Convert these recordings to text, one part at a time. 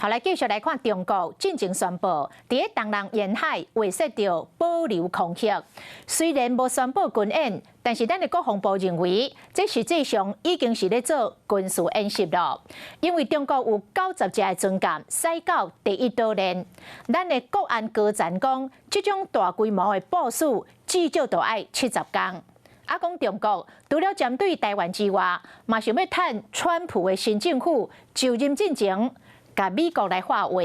好，來繼續來看中國進前宣布，佇咧東南沿海劃設著保留空域。雖然無宣布軍演，但是咱的國防部認為，這實際上已經是咧做軍事演習囉。因為中國有90隻的船艦駛到第一島鏈，咱的國安高層講，這種大規模的部署至少都愛70工。啊，講中國除了針對台灣之外，嘛想欲趁川普的新政府就任進前，共美國來發話。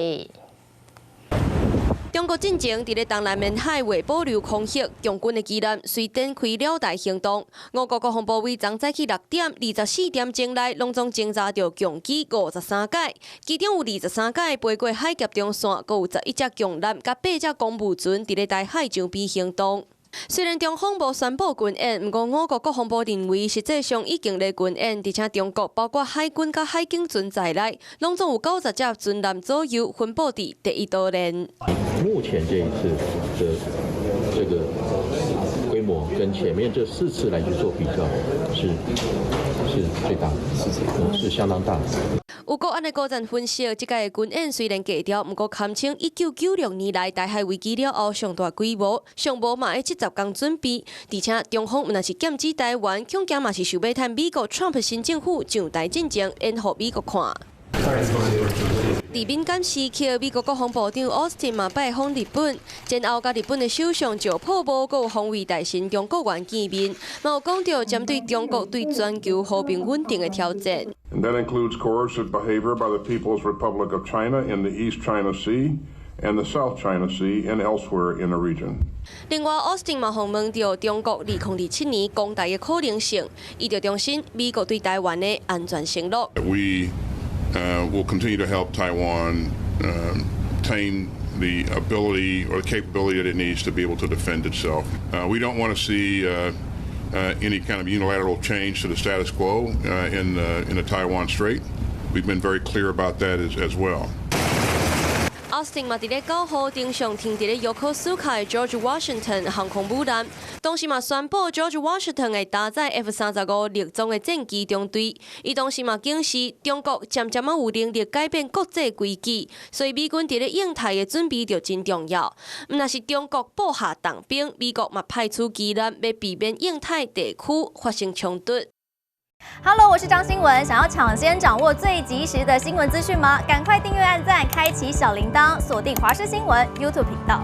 中國進前佇咧東南沿海劃保留空域，共軍的機艦隨展開了台行動。我國國防部為昨早起6點24點鐘內，攏總偵查著共機53架，其中有23架飛過海峽中線，閣有11隻共艦佮八隻公務船佇咧台海周邊行動。雖然中方無宣布軍演，毋過我國國防部認為實際上已經咧軍演，而且中國包括海軍佮海警船在內，攏總有90隻船艦左右分布佇第一島鏈。目前這一次的這個規模跟前面這四次來去做比較，是最大的，是相當大的。有國安的高層分析，這屆軍演雖然低調，毋過堪稱1996年來台海危機了後上大規模，上無嘛愛70工準備，而且中方毋但是劍指台灣，恐驚嘛是想欲趁美國 Trump 新政府上台進前，演予美國看。佇敏感時刻，美國國防部長奧斯汀嘛拜訪日本，前後佮日本的首相石破茂閣有防衛大臣中國元見面，嘛有講著針對中國對全球和平穩定的挑戰。 And that includes coercive behavior by the People's Republic of China in the East China Sea and the South China Sea and elsewhere in the region. 另外，奧斯汀嘛予問著中國2027年攻台的可能性，伊就重申美國對台灣的安全承諾。 We will continue to help Taiwan obtain the ability or the capability that it needs to be able to defend itself. We don't want to see any kind of unilateral change to the status quo in the Taiwan Strait. We've been very clear about that as well. 奧斯汀嘛，佇咧9號登上停佇咧約克蘇卡的 George Washington 航空母艦，同時嘛宣布 George Washington 會搭載 F-35獵裝的戰機中隊。伊同時嘛警示，中國漸漸仔有能力改變國際規矩，所以美軍佇咧印太的準備就真重要。毋但是中國布下重兵，美國嘛派出機艦，欲避免印太地區發生衝突。 Hello，我是張新文。想要搶先掌握最及時的新聞資訊嗎？趕快訂閱、按讚、開啟小鈴鐺，鎖定華視新聞 YouTube 頻道。